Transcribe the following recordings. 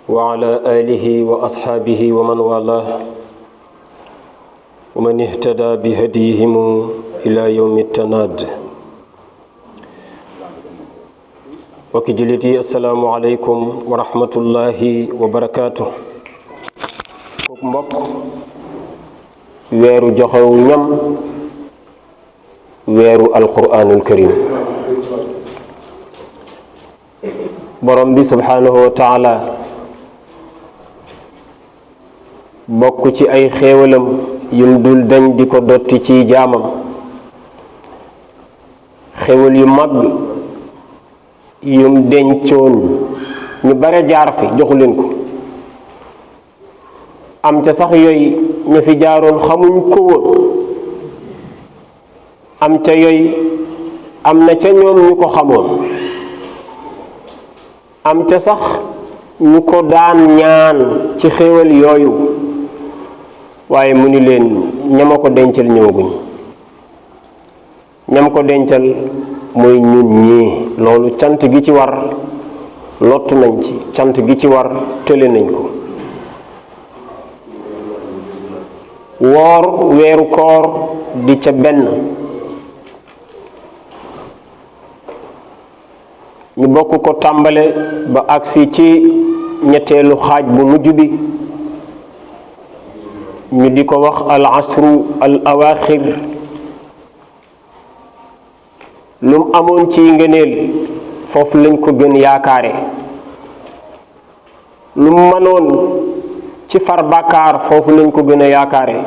وعلى آله وأصحابه ومن والاه ومن اهتدى بهديهم إلى يوم التناد. وكي جلتي السلام عليكم ورحمة الله وبركاته. mbokk weeru joxew ñam weeru alquranul karim borom bi subhanahu wa taala bokk ci ay xéewalam yum dul dañ di ko dotti ci jaamam xéewal yu mag yum dencoon ñu bare jaar fi joxu leen ko am ca sax yooyu ñu fi jaaroon xamuñ ko woon am ca yooyu am na ca ñoom ñu ko xamoon am ca sax ñu ko daan ñaan ci xéewal yooyu waaye mu ni leen ñama ko dencal ñëwaguñ ñam ko dencal mooy ñun ñii loolu cant gi ci war lottu nañ ci cant gi ci war tële nañ ko woor weeru koor di ca benn ñu bokk ko tàmbale ba agsi ci ñetteelu xaaj bu mujj bi ñu di ko wax al asru al awaaxir lu mu amoon ci ngëneel foofu lañ ko gën yaakaare lu mu mënoon ci far bàkkaar foofu lañ ko gën a yaakaare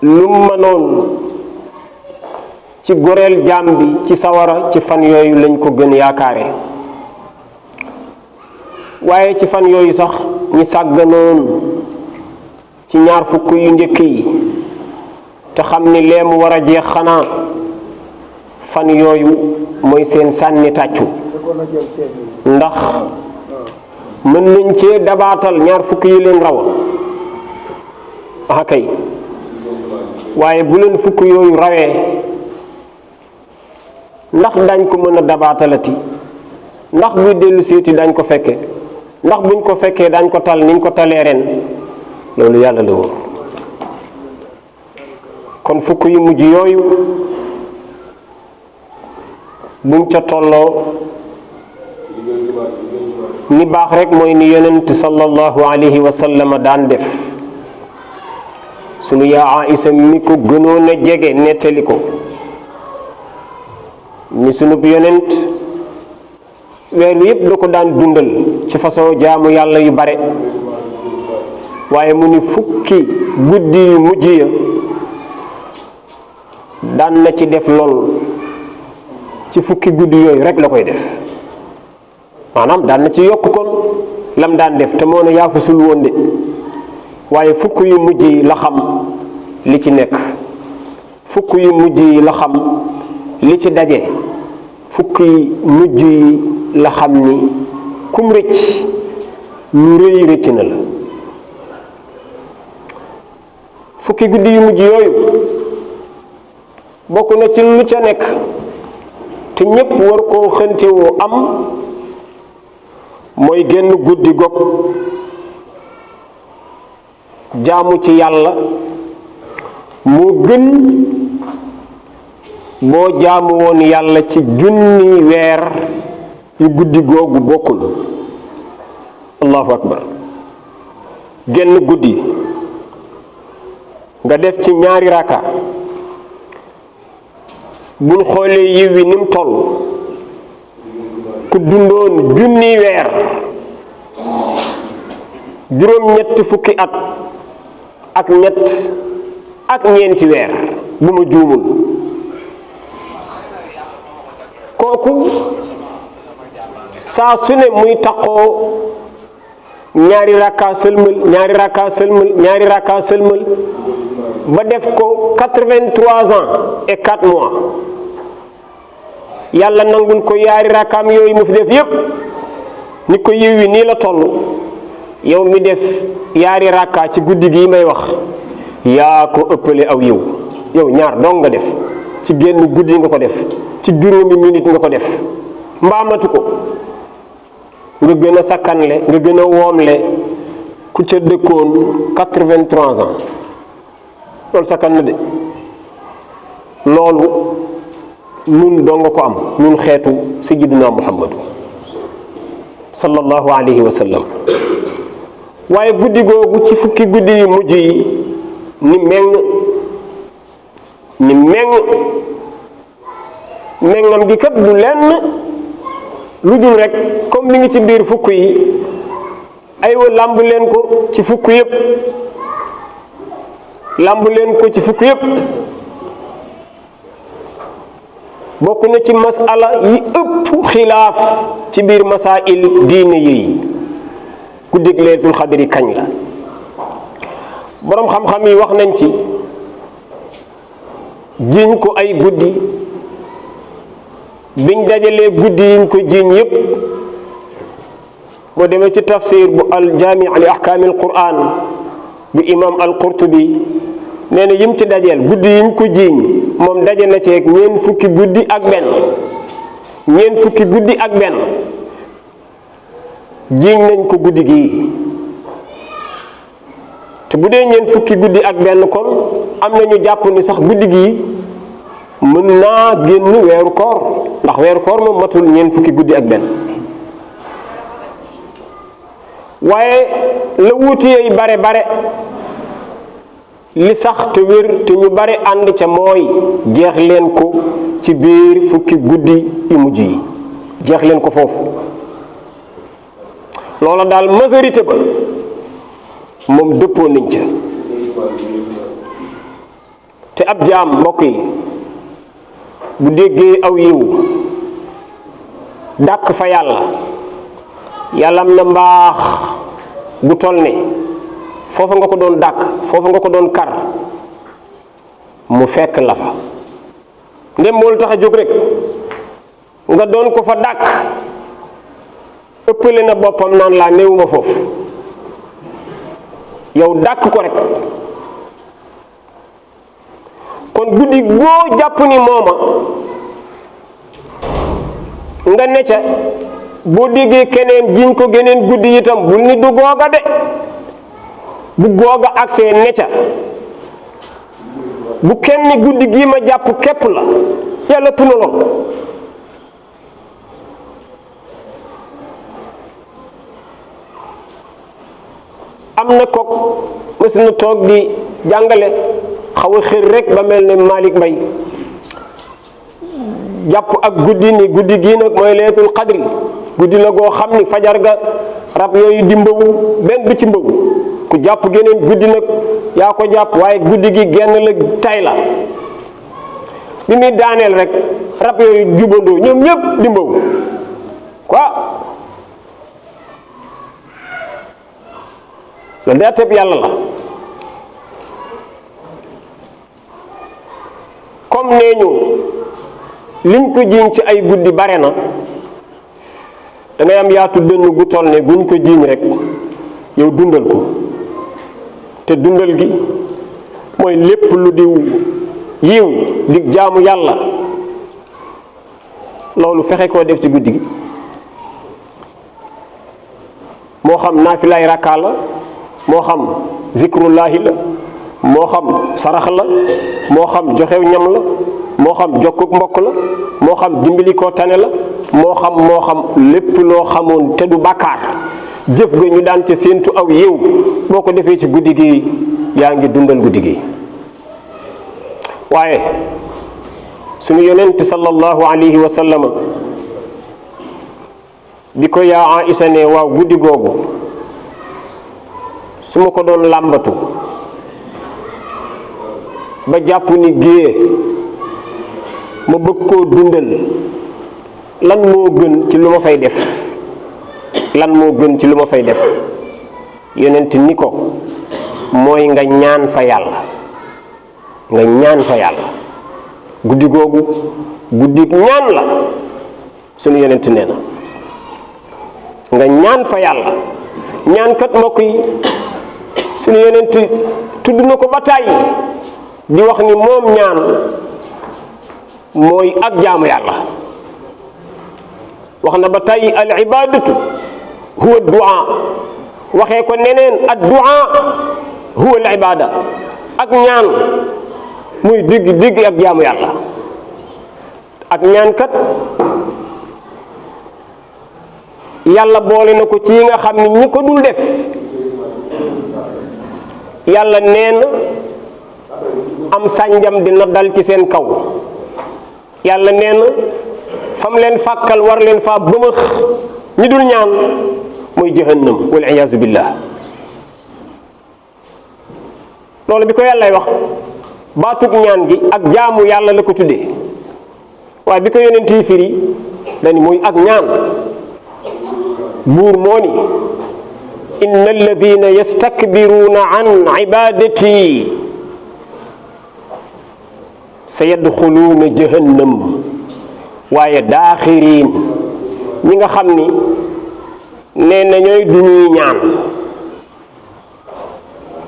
lu mu mënoon ci goreel jaam bi ci sawara ci fan yooyu lañ ko gën yaakaare waaye ci fan yooyu sax ñi sàgganoon ci ñaar fukk yu njëkk yi te xam ni lee mu war a jeex xanaa fan yooyu mooy seen sànni tàccu ndax mën nañ cee dabaatal ñaar fukk yi leen rawoon ah kay waaye bu leen fukk yooyu rawee ndax dañ ko mën a dabaatalati ndax buy dellu seeti dañ ko fekke ndax buñ ko fekkee dañ ko tal niñ ko talee ren loolu yàlla la wóor kon fukk yu mujj yooyu buñ ca tolloo ni baax rek mooy ni yonent sallallahu alayhi wa sallam daan def sunu yaa Aïsa mi ko gënoon a jege nettali ko ni sunub yonent weeru yépp da ko daan dundal ci façon jaamu yàlla yu bare waaye mu ni fukki guddi yu mujj ya daan na ci def lool ci fukki guddi yooyu rek la koy def maanaam daan na ci yokk kon lam daan def te moo ne yaa fusul woon de waaye fukk yu mujj yi la xam li ci nekk fukk yu mujj yi la xam li ci daje fukk yi mujj yi la xam ni kum rëcc lu rëy rëcc na la fukki guddi yu mujj yooyu bokk na ci lu ca nekk te ñépp war koo xëntewoo am mooy génn guddi gog jaamu ci yàlla moo gën boo jaamu woon yàlla ci junni weer yu guddi googu bokkul allahu akbar génn guddi nga def ci ñaari raka buñ xoolee yiw wi ni mu toll ku dundoon junni weer juróom-ñetti fukki at ak ñett ak ñeenti weer bu ma juumul kooku saa su ne muy taqoo ñaari rakka sëlmal ñaari rakka sëlmal ñaari rakka sëlmal ba def ko 83 ans et 4 mois yàlla nangul ko yaari rakkaam yooyu mu fi def yépp ni ko yiw wi nii la toll yow mi def yaari rakka ci guddi gi may wax yaa ko ëppale aw yiw yow ñaar dong nga def ci génn guddi nga ko def ci juróomi minute nga ko def mbaamatu ko nga gën a sakkanle nga gën a woomle ku ca dëkkoon 83 ans loolu sakkan na de loolu ñun doo nga ko am ñun xeetu sayyidina Muhammadu sallallahu alayhi wa sallam waaye guddi googu ci fukki guddi yu mujj yi ni mengam gi kat du lenn lu dul rek comme li ngi ci biir fukk yi aywa làmb leen ko ci fukk yépp làmb leen ko ci fukk yépp bokk na ci masala yi ëpp xilaaf ci biir masail diine yi guddig Laylatul Xadri kañ la boroom xam-xam yi wax nañ ci jiiñ ko ay guddi biñ dajalee guddi yiñ ko jiiñ yépp boo demee ci tafsir bu aljaami li ahkaamil quraan bu imam al-Qurtubi nee na yim ci dajeel guddi yiñ ko jiiñ moom daje na ceeg ñeent fukki guddi ak benn jiiñ nañ ko guddi gii te bu dee ñeent fukki guddi ak benn kon am na ñu jàpp ni sax guddi gii mën naa génn weeru koor ndax weeru koor moom matul ñeent fukki guddi ak benn waaye la wuute yi bare li sax te wér te ñu bare ànd ca mooy jeex leen ko ci biir fukki guddi yu mujj yi jeex leen ko foofu loola daal majorité ba moom dëppoo nañ ca te ab jaam mbokk yi bu déggee aw yiw dàkk fa yàlla yàllam na mbaax bu toll ne foofa nga ko doon dàkk foofa nga ko doon kar mu fekk la fa ndem moo la tax a jóg rek nga doon ko fa dàkk ëppale na boppam naan laa néewuma foofu yow dàkk ko rek kon guddi goo jàpp ni mooma nga ne ca boo déggee keneen jiñ ko geneen guddi itam bul ni du googa de bu googa agsee ne ca bu kenn guddi gii ma jàpp képp la yàlla ëpp na lool am na kook mës na toog di jàngale xaw a xër rek ba mel ne Malick Mbaye jàpp ak guddi ni guddi gii nag mooy Laylatul Qadri guddi la goo xam ni fajar ga rab yooyu di mbawu benn du ci mbawu ku jàpp geneen guddi nag yaa ko jàpp waaye guddi gi genn la tay la bi muy daaneel rek rab yooyu jubandoo ñoom ñëpp di mbawu quoi loolu daa tëb yàlla la comme nee ñu liñ ko jiiñ ci ay guddi bare na dangay am yaatu dënn gu toll ne buñ ko jiiñ rek yow dundal ko te dundal gi mooy lépp lu di yiw di jaamu yàlla loolu fexe koo def ci guddi gi moo xam naafilaay rakkaa la moo xam zikrullahi la moo xam sarax la moo xam joxew ñam la moo xam jokkuk mbokk la moo xam dimbali koo tane la moo xam lépp loo xamoon te du bàkkaar jëf ga ñu daan ca séentu aw yiw boo ko defee ci guddi gi yaa ngi dundal guddi gi waaye suñu yonent sallallahu alayhi wa sallam bi ko yaa Aïsa ne waaw guddi googu su ma ko doon làmbatu ba jàpp ni géeye ma bëgg koo dundal lan moo gën ci lu ma fay def lan moo gën ci lu ma fay def yonent ni ko mooy nga ñaan fa yàlla nga ñaan fa yàlla guddi googu guddi ñaan la suñu yonent nee na nga ñaan fa yàlla ñaan kat mbokk yi suñu yonent tudd na ko ba tàyyi di wax ni moom ñaan mooy ak jaamu yàlla wax na ba tey al ibadatu huwa du'a waxee ko neneen ad du'a huwa al ibada ak ñaan muy digg ak jaamu yàlla. ak ñaan kat yàlla boole na ko ci yi nga xam ni ñi ko dul def yàlla nee na am sànjam dina dal ci seen kaw. yàlla nee na fam leen fàkkal war leen faa bëmëx ñi dul ñaan mooy jahannam wal iyaazu billah. loolu bi ko yàllay wax baatug ñaan gi ak jaamu yàlla la ko tuddee waaye bi ko yonent yi firi dani muy ak ñaan. buur moo ni inna alladina yastakbiruuna an ibadati sa yadxuluuna jahannam waaye daaxiriin ñi nga xam ni nee na ñooy du ñuy ñaan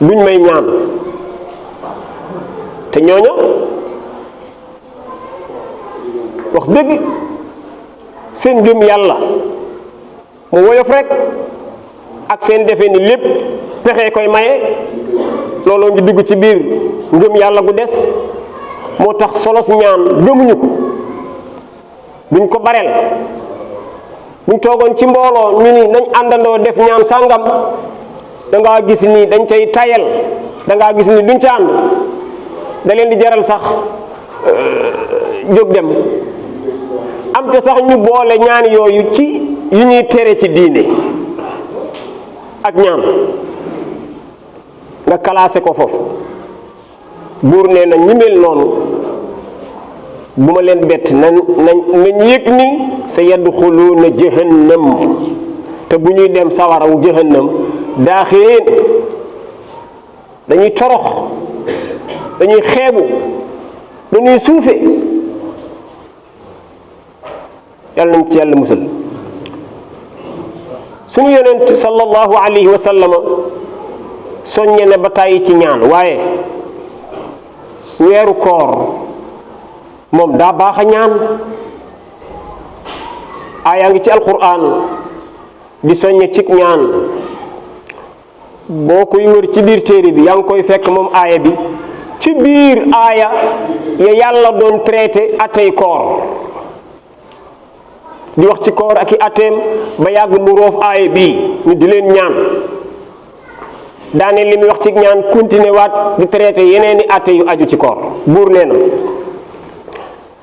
duñ may ñaan te ñooña wax dëgg seen ngëm yàlla mu woyof rek ak seen defe ni lépp pexe koy maye looloo ngi dugg ci biir ngëm yàlla gu des moo tax solos ñaan gëmuñu ko duñ ko bareel. buñ toogoon ci mbooloo ñu ni nañ àndandoo def ñaan sàngam dangaa gis ni dañ cay tayal dangaa gis ni duñ ca ànd da leen di jaral sax jóg dem. am te sax ñu boole ñaan yooyu ci yu ñuy tere ci diine ak ñaan nga classé ko foofu. buur nee na ñi mel noonu bu ma leen bett nañ yëg ni sa yadxuluuna jahannam te bu ñuy dem sawaraw jahannam daaxiriin dañuy torox dañuy xeebu dañuy suufe yàlla nañ ci yàlla musal. suñu yonent sallallahu alayhi wa sallam soññe ne ba tàyyi ci ñaan waaye weeru koor moom daa baax a ñaan. aayaa ngi ci alquran di soññe ci ñaan boo koy wër ci biir téere bi yaa ngi koy fekk moom aaya bi ci biir aaya ya yàlla doon traité atey koor di wax ci koor ak i ateem ba yàgg mu roof aaya bii ñu di leen ñaan daane li muy wax ci ñaan continué waat di traité yeneeni ate yu aju ci koor. buur nee na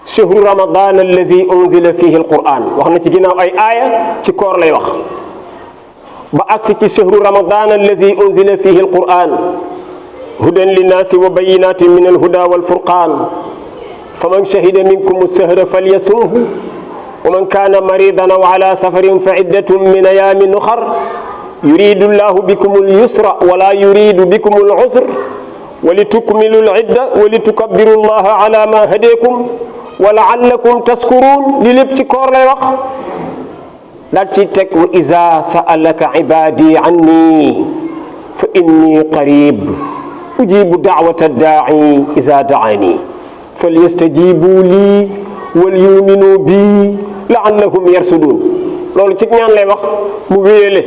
chahru ramadan allazi unzila fihi alquran wax na ci ginnaaw ay aaya ci koor lay wax ba agsi ci chahru ramadan allazi unzila fihi alquran hudan linnaasi wa bayinatin min alhuda walfurqan faman shahida minkum alsahra falyasumhu wa man kana maridan aw ala safarin fa iddatun min ayamin ukhar yuridu llahu bikum alyusra wala yuridu bikum alusr wa litukmilu alidda wa litukabbiru llaha ala ma hadakum wa laallakum taskurun li lépp ci koor lay wax daal ci teg wa iza sa'alaka ibadi anni fa inni qarib ujibu da'wata da'i iza da'ani falyastajibu li wal yuminu bi la'allahum yarsudun. loolu ci ñaan lay wax mu wéyale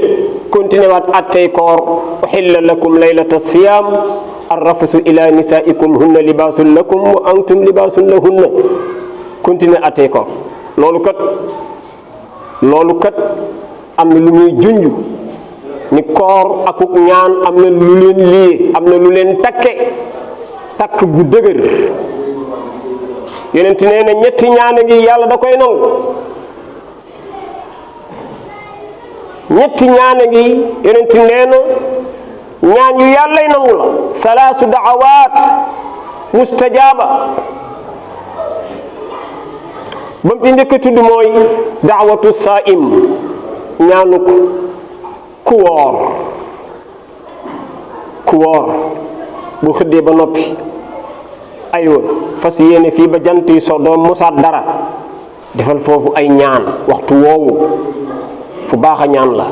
continué waat attey koor uhilla lakum laylata siyam arrafasu ila nisaikum hunna libaasun lakum wa antum libaasun lahunna continué attey koor. loolu kat am na lu ñuy junj ni koor akuk ñaan am na lu leen lii am na lu leen takk gu dëgër. yonent nee na ñetti ñaan a ngi yàlla da koy nangu. ñetti ñaan a ngi yonent nee na ñaan yu yàllay nangu la. salaasu da'awaat mustajaaba ba mu ci njëkk a tudd mooy daawatu saa'im ñaanuk ku woor bu xëddee ba noppi aywa fas yéene fii ba jant yi so doom mosaat dara defal foofu ay ñaan waxtu woowu fu baax a ñaan la.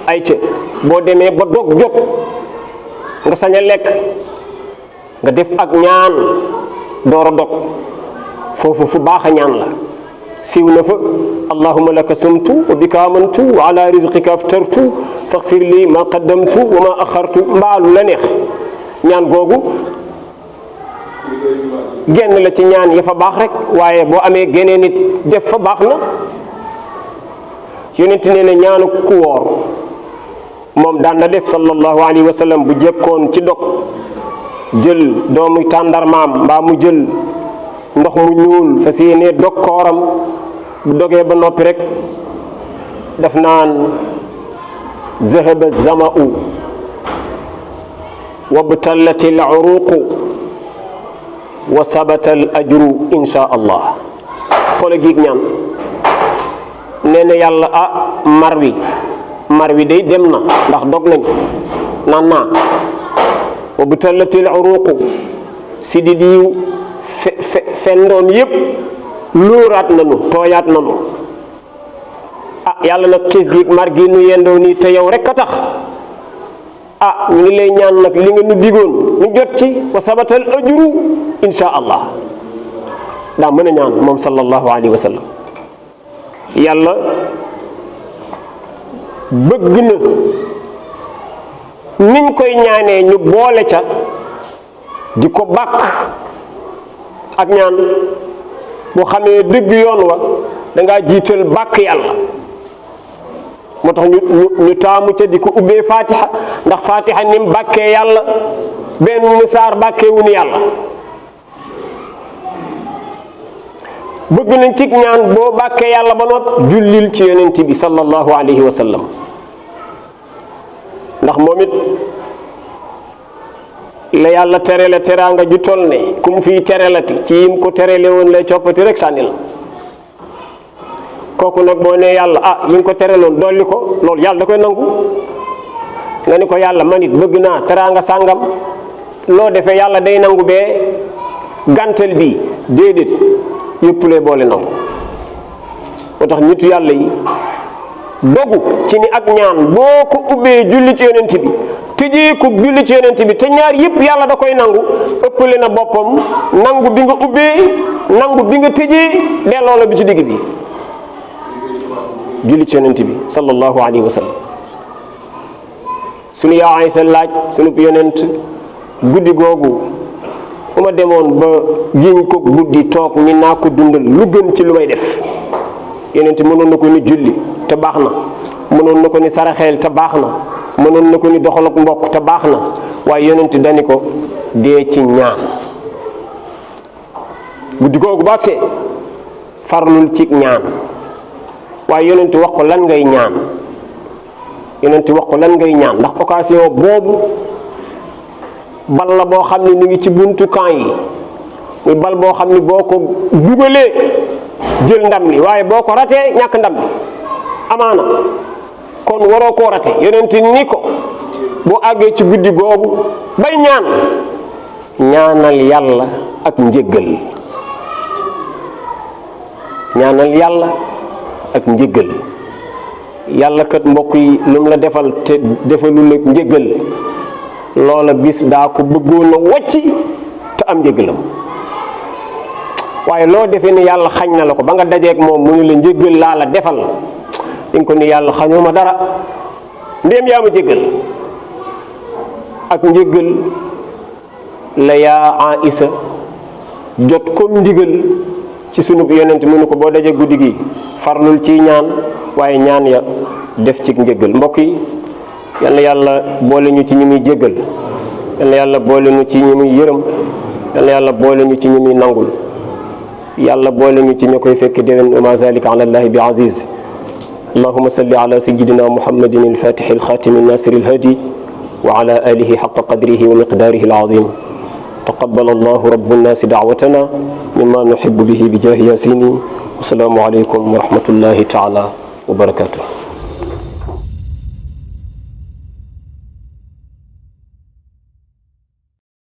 ay ca boo demee ba dog jot nga sañ a lekk nga def ak ñaan door a dog foofu fu baax a ñaan la. siiw na fa allahumma laka sumtu wa bika amantu wa ala rizqika aftartu faghfir li ma qaddamtu wa ma axartu mbaalu la neex ñaan googu genn la ci ñaan ya fa baax rek waaye boo amee geneen nit def fa baax na yonent nee na ñaanu ku woor moom daan na def sallallahu alayhi wa sallam bu jekkoon ci dog jël doomu tàndarmaam mbaa mu jël ndox mu ñuul fas yéene dog kooram bu dogee ba noppi rek daf naan zahaba zama'u wabtallat al uruqu wa sabata al ajru insha allah xoola giig ñaan nee na yàlla mar wi day dem na ndax dog nañ naan naa wabtallat al uruqu si di diw fendoon yépp lóoraat nanu tooyaat nanu yàlla nag xiif gi mar gi nu yendoo nii te yow rek a tax ñu ngi lay ñaan nag li nga nu digoon nu jot ci wa sabatal ajru insha allah daa mën a ñaan moom sallallahu alayhi wa sallam yàlla bëgg na niñ koy ñaanee ñu boole ca di ko bàkk ak ñaan boo xamee dëgg yoon wa dangaa jiital bàkk yàlla moo tax ñu taamu ca di ko ubbee fatiha ndax fatiha nim bàkkee yàlla benn musaar bàkkee wu ni yàlla bëgg nañ ci ñaan boo bàkkee yàlla ba noot jullil ci yonent bi sallallahu alayhi wa sallam ndax moom it la yàlla tere la teraanga ju toll ne ku mu fiy terelati ci yim ko terele woon lay coppati rek sànni la kooku nag boo nee yàlla yi nga ko tereloon dolli ko loolu yàlla da koy nangu nga ni ko yàlla man it bëgg naa teraanga sàngam loo defee yàlla day nangu bee gàntal bi déedéet yëpp lay boole nangu moo tax nitu yàlla yi dogu ci ni ak ñaan boo ko ubbee julli ci yonent bi tëjee ko julli ci yonent bi te ñaar yëpp yàlla da koy nangu ëppale na boppam nangu bi nga ubbee nangu bi nga tëjee delloo la bi ci digg bi julli ci yonent bi sallallahu alayhi wa sallam sunu yaa Aysa laaj sunu yonent guddi googu bu ma demoon ba jiñ ko guddi toog ni naa ko dundal lu gën ci lu may def yonent mënoon na ko ni julli te baax na mënoon na ko ni saraxeel te baax na mënoon na ko ni doxal ak mbokk te baax na waaye yonent dani ko dee ci ñaan guddi googu ba agsee farlul ci ñaan waaye yonent wax ko lan ngay ñaan yonent wax ko lan ngay ñaan ndax occasion boobu bal la boo xam ne mi ngi ci buntu camp yi muy bal boo xam ne boo ko dugalee jël ndam li waaye boo ko ratee ñàkk ndam li amaana kon waroo koo rate yonent ni ko boo àggee ci guddi googu bay ñaanal yàlla ak njëggal ñaanal yàlla ak njëggal yàlla kat mbokk yi lu mu la defal te defalul ak njëggal loola bis daa ko bëggoon a wàcci te am njëggalam waaye loo defee ni yàlla xañ na la ko ba nga dajeeg moom mu ne la njëggal laa la defal di nga ko ni yàlla xañoo ma dara ndéem yaa ma jéggal ak njëggal la yaa Aïsa jot comme ndigal ci sunu yonent mu ne ko boo dajee guddi gi farlul ci ñaan waaye ñaan ya def ci njëggal mbokk yi yal na yàlla boole ñu ci ñi muy jéggal yal na yàlla boole ñu ci ñi muy yërëm yal na yàlla boole ñu ci ñi muy nangul yàlla boole ñu ci ña koy fekk déwén wa ma zalika ala allahi bi aziz اللهم صل على سيدنا محمد الفاتح الخاتم الناصر الهادي وعلى آله حق قدره ومقداره العظيم تقبل الله رب الناس دعوتنا مما نحب به بجاه ياسين والسلام عليكم ورحمة الله تعالى وبركاته